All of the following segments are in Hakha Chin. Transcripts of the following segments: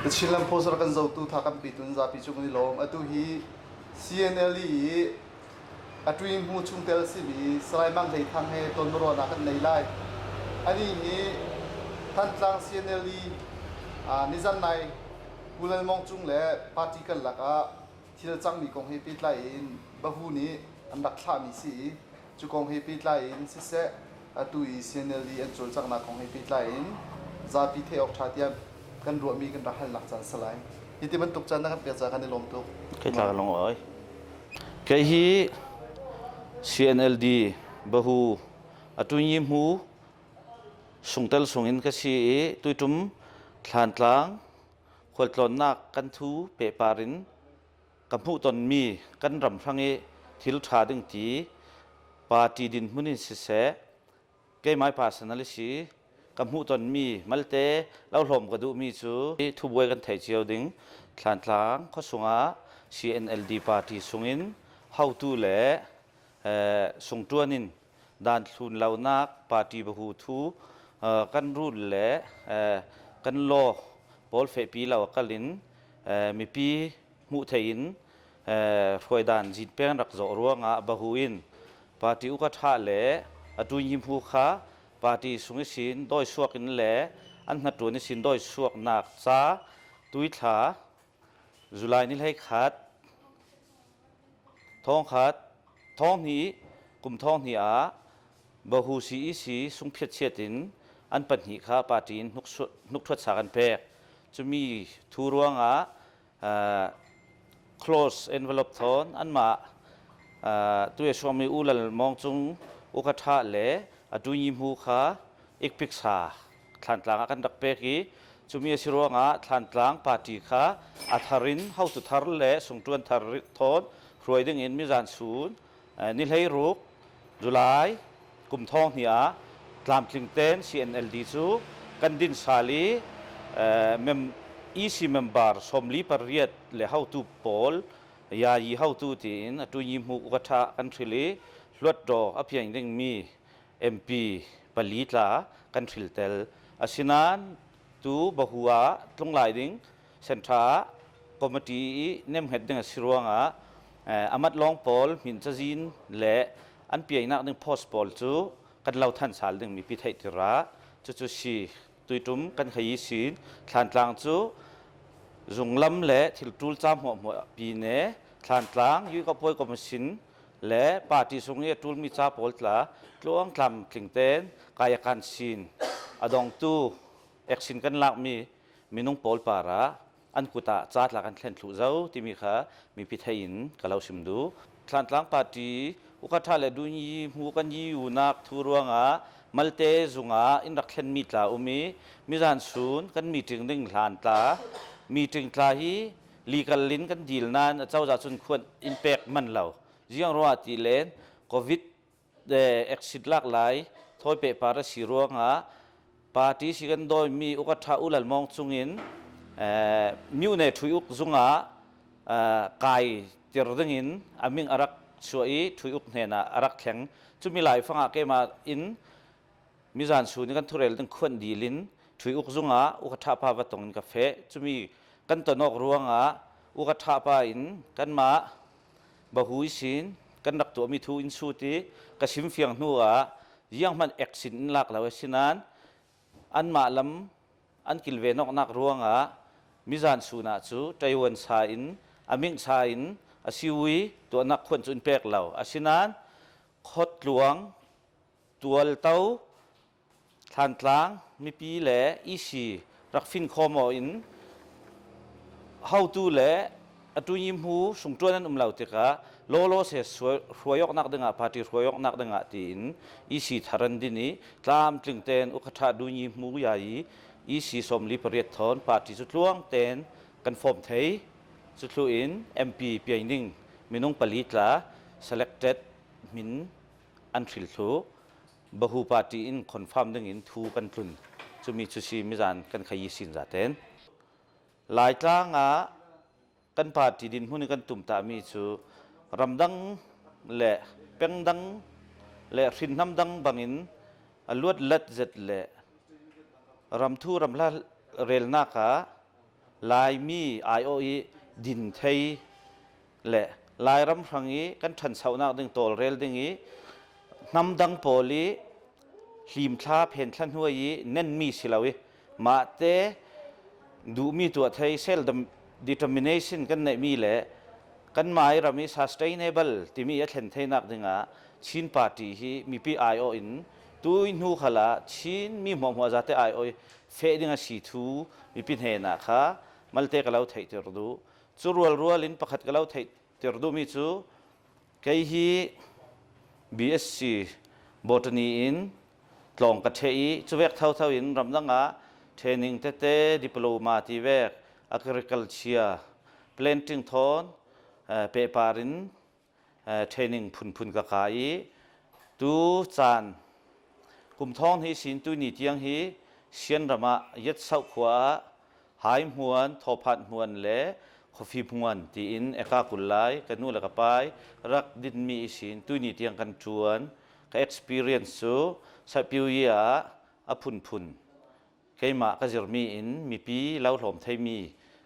The Chinland Post rak kan zotu tha kan pi tun zapi cu kan i lawm. Atu hi CNLE i a ṭuing hmu chungtel a simi Salai Mang Hlei Thang he tonbiaruahnak kan nei lai. Anih hi Thantlang CNLE nizan nai Pu Lal Mawng Cung le party karlak ah thil cangmi kong he pehtlai in Bahu nih an rak thlahmi si i cu kong he pehtlai in siseh atu i CNLD an cawlcanghnak kong he pehtlai in zapi theih awk ṭha tiah kan ruahmi kan rak halnak caan si lai. Hi ti bantuk caan na kan pek caah kan i lawm tuk. Kei tla ka lung oi. Kei hi CNLD Bahu atunyi hmu sungtel sungin ka si i tuitum Thlantlang khualtlawnnak kan thu pehpar in ka hmuhtonmi kan ram hrang i thil ṭha ding ti party dinhmun in siseh keimah personal si ka hmuhtonmi malte lohlawm ka duhmi cu thubuai kan theih cio ding Thlantlang khuasung ah CNLD party sungin hotu le sungṭuan in dan thlun lonak party bahu thu kan rul le kan law pawl fehpi lo kal in mipi hmuh thei in hruaidan zin peng rak zawh ruangah bahu in party uka ṭha le atu him hu kha party sung i sin doi suak in le an hnaṭuan i sin doi suaknak ca tuithla July ni hlei khat thong khat thong hnih kum thong hnih ah Bahu CEC sungphiatchiat in an pahnih kha party in hnukṭhuat sa kan pek. Cumi thu ruangah close envelope thawn anmah tu suangmi U Lal Mawng Cung Uka Ṭha le atu Nyi Hmu kha ikpik sa Thlantlang ah kan rak pek i cumi a si ruangah Thlantlang party kha a thar in hotu thar le sungṭuan thar thawn hruai ding in mizan sun ni 16 July kum thong hnih ah tlamtling ten CNLD cu kan din sal i EC member 48 le hotu pawl yayi hotu tiin atu yi hmu ka tha kan hril i hluatdaw a piang dingmi MP pali tla kan hril tel. Asinain tu bahu ah tlung lai ding senṭha ah committee i nemhnget ding a si ruangah amat lawng pawl min cazin le an piainak ding post pawl cu kan lo than sal ding mipi theih tira cucu si tuitum kan khei sin thlantlang cu zunglam le thil tul ca hmuah hmuah pi ne thlantlang yu ka poi commission le party sung i a ṭulmi ca pawl tla tluangtlam tling tein kayakan sin a dongtu action kan lakmi minung pawl par ah an kut ah ca tla kan thlen thlu zo timi kha mipi thei in ka lo sim du Thlantlang party ukatha le dunyi hmu kan yi unak thu ruangah malte zungah in rak thlenmi tla um i mizan sun kan meeting ding hlan tla meeting tla hi legal in kan dil nain a cozah cun khuan in pek man lo ziang ruah ti len covid exit lak lai thawi pe par a si ruangah party si kan dawi mi uka tha ulal mong chungin myu ne thui uk zungah kai tir ding in aming arak chuah i thui uk hnen ah arak thleng chumi lai fangah kema in Mizan sun i kan thurel ding khuan dil in ṭhui uk zung ah uka ṭhapa va tong in ka feh. Cumi kan ton awk ruangah uka ṭhapa in kanmah bahu i sin kan rak tuahmi thu in sut i ka sim fiang hnu ah ziang hmanh ek sin in lak lo a si nain anmah lam an kilven awknak ruangah mizan sun ah cu Taiwan sa in a ming sa in a siui tuahnak khuan cu in pek lo. Asinain khotluang Tualto, Thlantlang mipi le EC rak fin khawm aw in hotu le atu hmu sungṭuan an um lo tikah lawlaw se hruai awknak dingah party hruai awknak dingah tiin EC thar an din i tlamtling tein ukhatha dunyi hmu ya i EC 48 thawn party cu tluang tein kan form thei cu thlu in MP piaining minung pali tla selected min an hril thlu bahu party in confirm ding in thu kan tlun cumi cu si mizan kan khayi sin zaten laitlang ah kan party din hmun kan tum ta mi cu ramdang le pengdang le hrinnam dang bangin a luat let zet le ramthu ramhla relnak ah. Laimi aiawh i dinthei le Lairam hrang i kan ṭhanchonak ding tawlrel ding i hnamdang pawl i hlimthla phenthla hnuai i nenmi si lo i mahte duhmi tuah thei self determination kan neihmi le kanmah i ram i sustainable timi a thlen theinak dingah Chin Party hi mipi aiawh in tui hnu khal ah Chin mi hmuahhmuah zate aiawh i feh ding a si thu mipi hnenah kha malte ka lo theihter duh. Cu rualrual in pakhat ka lo theihter duhmi cu kei hi BSc Botany in tlawng ka ṭheh i cuvek thotho in ramdang ah training tete diploma ti vek agriculture planting thawn pehpar in training phunphun ka kai i tu caan kum thong hi sin tu ni tiang hi Sian ram ah Yetsoh khua ah Hai hmuan, Thawphat hmuan le Khuafi hmuan tiin eka 20 lai ka nu le ka pai rak dinmi i sin tu ni tiang kan ṭuan. Ka experience cu Saipiuyi ah a phunphun keimah ka zirmi in mipi lo hlawm theimi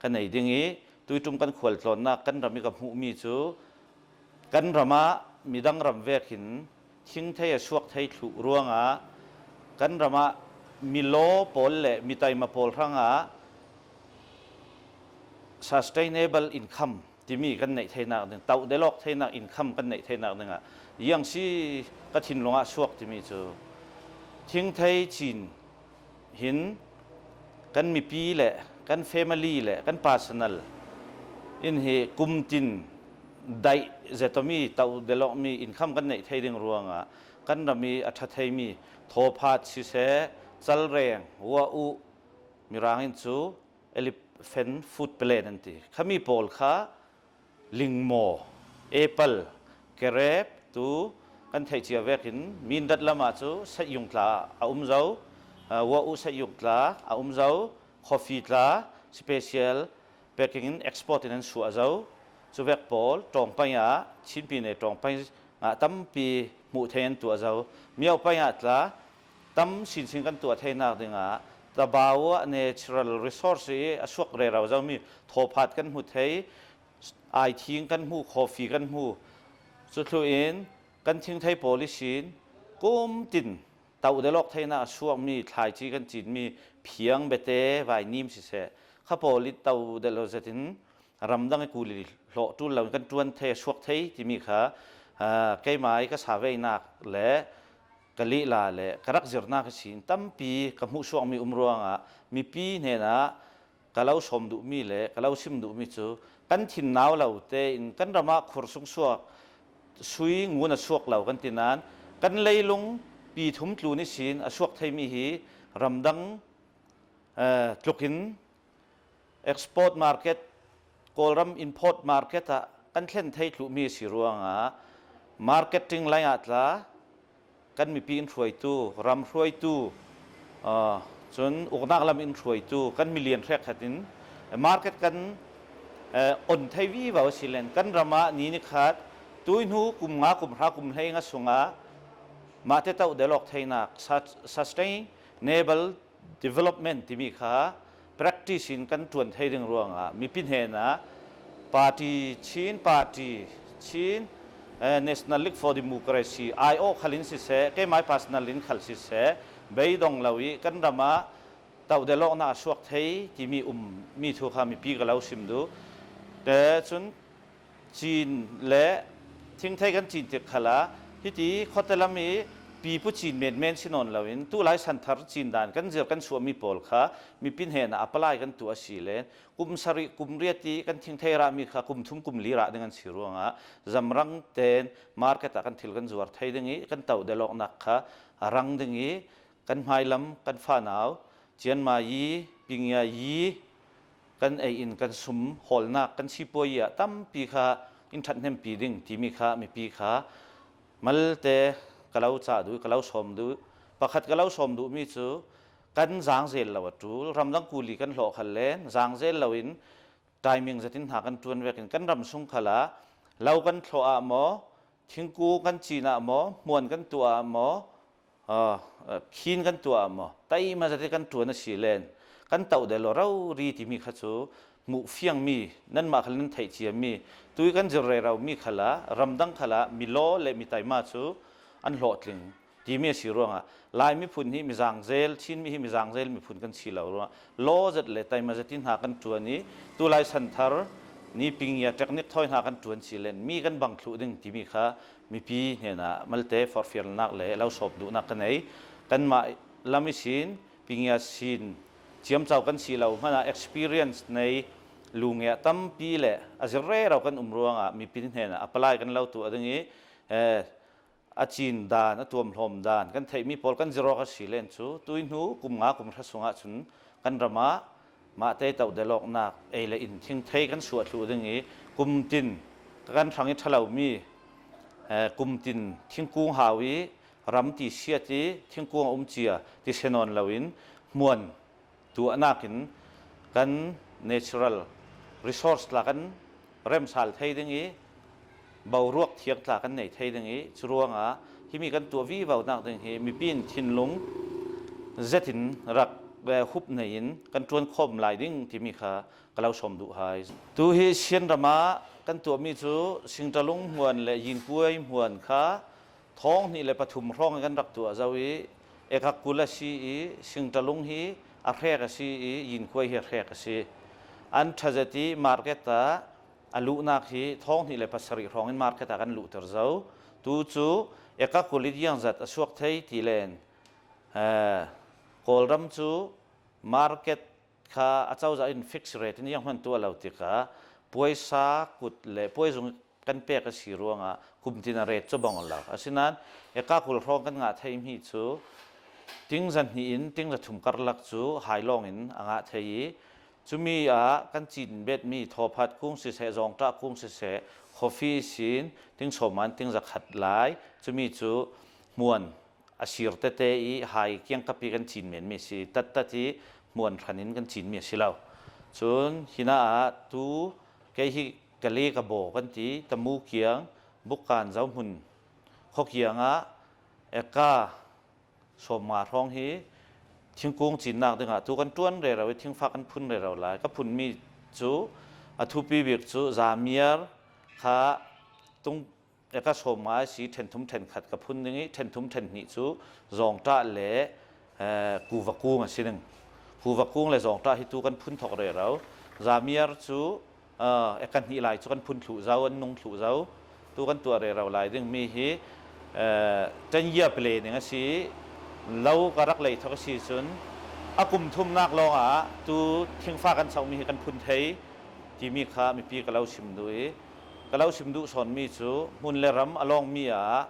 ka nei ding i tuitum kan khualtlawnnak kan ram i ka hmuhmi cu kan ram ah midang ram vek in thingthei a suak thei thluh ruangah kan ram ah milaw pawl le mitaima pawl hrangah sustainable income timi kan neih theinak ding toh delok theinak income kan neih theinak dingah yang si ka thinlung ah suak timi cu thingthei cin hin kan mipi le kan family le kan personal in hi kumtin daih zetomi to delokmi income kan neih thei ding ruangah kan ram i a ṭha theimi thawphat siseh calreng wa u mirang in cu elephant food plan an ti khami pawl kha lingmaw apple kerep tu kan theih cia vek in mindat lam ah cu satyung tla a um zo wa u satyung tla a um zo coffee tla special packing in export in an suah zo cu vek pawl tawngpai ah Chinpi ne tawngpai ah tampi hmuh thei an tuah zo miau pai ah tla tam sinsin kan tuah theinak dingah Tabao ah natural resource i a suak rero zomi thawphat kan hmu thei aithing kan hmu coffee kan hmu cu in kan thingthei pawl i sin kum tin to delok theina a suakmi thlaici kan cinmi phiang bete vai nim siseh kha pawl i to delo zetin ramdang i kuli hlawh ṭul lo kan ṭuan thei suak thei timi kha keimah i ka saveinak le ka lehla le ka rak zirnak a sin tampi ka hmuhsuakmi um ruangah mipi hnenah ka lo sawm duhmi le ka lo sim duhmi cu kan thin nau lo tein kan ram ah khur sung suak sui ngun a suak lo kan ti nain kan leilung pi thum tlu ni sin a suak theimi hi ramdang tlukin export market Kawlram import market ah kan thlen thei thluhmi si ruangah marketing lei ah tla kan mipi in hruaitu ram hruaitu cun uknak lam in hruaitu kan milian hrek in market kan on thei vi va si len kan ram ah ni ni khat tui hnu kum nga kum hra kum hlei nga sungah mah te to delok theinak sustainable development timi kha practice in kan ṭuan thei ding ruangah mipi hnenah party Chin party Chin National League for Democracy aiawh khal in siseh keimah personal in khal siseh beidong lo i kan ram ah tohdelawknak a suak thei timi um mi thu kha mipi ka lo sim duh te cun Cin le thingthei kan cin tik khal ah hiti khuate lam i pipu cin menmen si nawn loin tu lai santhar cin dan kan zir kan chuahmi pawl kha mipi hnen ah apply kan tuah a si le kum sarih kum riat i kan thingthei rahmi kha kum thum kum li rah ding an si ruangah zamrang ten market ah kan thil kan zuar thei ding i kan to delawknak kha a rang ding i kan hmailam kan fanau Chianma yi Pingya yi kan ei in kan sum hawlnak kan sipuai ah tampi kha in ṭhathnempi ding timi kha mipi kha malte ka lo ca duh ka lo sawm duh pakhat ka lo sawm duhmi cu kan zaangzel lo a ṭul ramdang kuli kan hlawh khal len zaangzel lo in timing zatin hna kan ṭuan vekin kan ram sung khal ah lo kan thlawh ah maw thingkung kan cin ah maw hmuan kan tuah ah maw. Khin kan tuah maw taima zate kan ṭuan a si len kan toh del law rori timi kha cu hmuh fiangmi nanmah khal nan theih ciami tu i kan zir rero mi khal ah ramdang khal ah milaw le mi taima cu an hlawhtling timi a si ruangah Lai miphun hi mizangzel Chinmi hi mizangzel miphun kan si lo ruangah law zat le taima zati hna kan ṭuan i tu lai santhar ni pingya teknik thoi hna kan ṭuan si len mi kan bang thlu ding timi kha mipi hnenah malte forhfialnak le lo sawp duhnak ka nei. Kanmah lam i sin pingya sin ciamco kan si lo hmanh ah experience nei lunge tampi le a zir rero kan um ruangah mipi hnenah apply kan lo tu ading i a cin dan a tuam hlawm dan kan theihmi pawl kan zirok a si len cu tui hnu kum nga kum hra sungah cun kan ram ah mah te to deloknak ei le inn thing thei kan suah thlu ding i kum tin kan hrang i thalo mi kum tin thingkung hau i ram ti siat i thingkung a um cia ti senawn loin hmuan tuahnak in kan natural resource tla kan remsal thei ding i boruak thiang tla kan nei thei ding i curuangah himi kan tuah vivo nak ding hi mipi in thinlung zetin rak hup nei in kan tuan khom lai ding timi kha ka lo som duh hai. Tu hi Sian ram ah kan tuahmi cu Singtalung hmuan le Yingpuai hmuan kha thong hnih le pathum hrawng kan rak tuah zau i ekak kul a si i Singtalung hi a hrek a si i Yinkuai hi a hrek a si. An ṭhazet i market ah a luhnak hi thong hnih le pasarih hrawng in market ah kan luhter zau. Tu cu ekak kul i diang zat a suak thei ti len Kawlram cu market kha acozah in fix rate in yang hman tuah lo tikah puaisa kut le puaizung kan pek a si ruangah kum tin a rate cu bong lo. Asinain eka kul hrawng kan ngah thei mi cu ting za hnih in ting za thum karlak cu hailong in a ngah thei i cumi ah kan cin betmi thawphat kung siseh zawngṭah kung siseh coffee sin ting sawman ting za khat lai cumi cu hmuan a sir tete i hai kiangkap i kan cin menmi a si. Tattat i hmuan hran in kan cinmi a si lo. Cun hina ah tu kei hi kale ka baw kan ti tamu kiang bukkan zo hmun khuakiang ah eka sawmnga hrawng hi thingkung cinnak dingah tu kan tuan rero i thingfa kan phun rero lai. Ka phunmi cu a thupi bik cu zamiar kha tung ka sawm ngai si ṭhen thum ṭhen khat ka phun ding i ṭhen thum ṭhen hnih cu zawngṭah le kuva kung a si ding. Kuva kung le zawngṭah hi tu kan phun thok rero. Zamiar cu kan hnih lai cu kan phun thlu zau an nung thlu zau tu kan tuah rero lai ding mi hi ṭan pele ning a si. Lo ka rak lei thok a si cun a kum thumnak lawng ah tu thingfa kan sohmi hi kan phun thei timi kha mipi ka lo sim duh i Ka lo sim duh sawnmi cu hmun le ram a lawngmi ah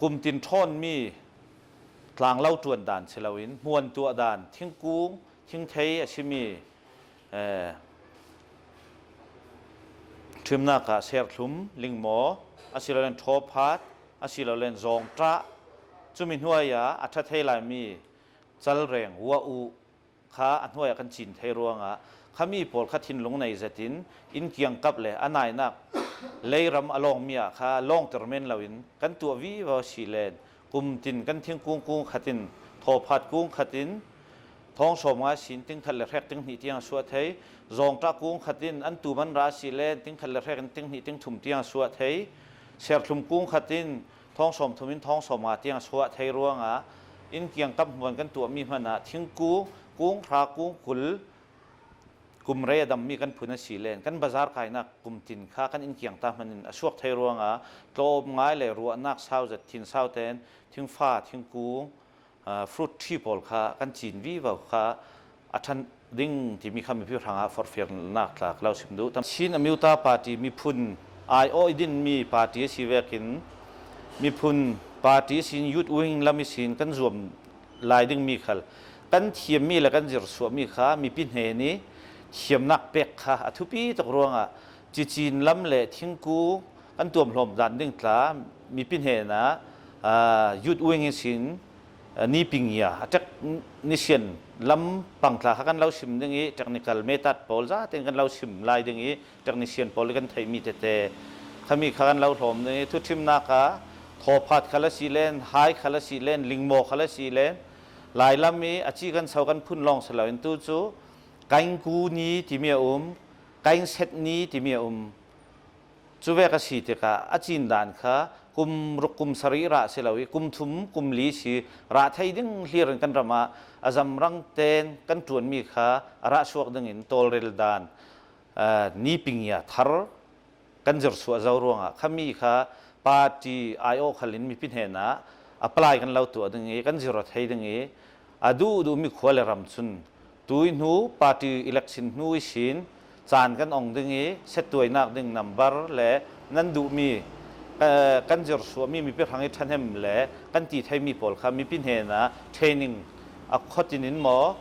kumtin ṭhawnmi tlanglo ṭuan dan si loin hmuan tuah dan, thingkung, thingthei a simi ṭhimnak ah serthlum, lingmaw, asilole ṭhawphat, asilole zawngṭah, cumi hnuai ah a ṭha thei laimi calreng, ua-u, kha a hnuai ah kan cin thei ruangah khami pawl kha thinlung nei zet in inn kiangkap le a nainak leiram a lawngmi ah kha lawngter men loin kan tuah vivo si len kum tin kan thingkung kung khat in thawphat kung khat in thong sawm nga sin ting khat le hrek ting hnih tiang suah thei zawngṭah kung khat in an tu man ra si len ting khat le hrek in ting hnih ting thum tiang suah thei serthlum kung khat in thong sawm thum in thong sawm nga tiang suah thei ruangah inn kiangkap hmuan kan tuahmi hmanh ah thingkung kung hra kung kul kum rei a dammi kan phun a si len kan bazar kainak kum tin kha kan inn kiang ta hman in a suak thei ruangah tlawm ngai le ruahnak sau zet thin sau ten thingfa thingkung fruit tree pawl kha kan cin vivo kha a ṭhan ding timi kha mipi hrangah forhfialnak tla lo sim duh. Chin Amyota Party miphun aiawh i dinmi party a si vekin miphun party sin youth wing lam i sin kan zuam lai dingmi khal kan thiammi le kan zirsuahmi kha mipi hne nih thiamnak pek kha a thupi tuk ruangah cicin lam le thingku kan tuamhlawm dan ding tla mipi hnen ah youth wing in sin ni pingia a technician lam pangtla kha kan lo sim ding i technical method pawl za ten kan lo sim lai ding i technician pawl kan theimi tete khami kha kan lo hlawm ding i thuthimnak ah Thawphat khal a si len, hai khal a si len, lingmaw khal a si len. Lailam i a ci kan so kan phun lawng si loin tu cu kaingku ni timi a um, kaingset ni timi a um. Cu ve ka si tikah a cin dan kha kum ruk kum sarih rah si lo i kum thum kum li si rah thei ding hlir in kan ram ah a zamrang ten kan ṭuanmi kha a rah suak ding in tawlrel dan ni pingya thar kan zirsuah zo ruangah khami kha party aiawh khal in mipi hnen ah apply kan lo tuah ding i kan zir a thei ding i a duh duhmi khua le ram cun tui hnu party election hnu i sin caan kan ong ding i settuainak ding number le nan duhmi kan zirsuahmi mipi hrang i ṭhahnem le kan ti theimi pawl kha mipi hnen ah training a khotin in maw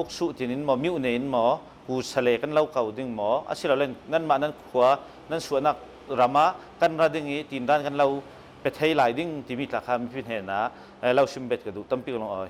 uksuh tin in maw mihne in maw pu sale kan lo ko ding maw asilole nanmah nan khua nan suahnak ram ah kan ra ding i tindan kan lo pe thei lai ding timi tla kha mipi hnen ah lo sim bet ka duh tampi ka lung oi.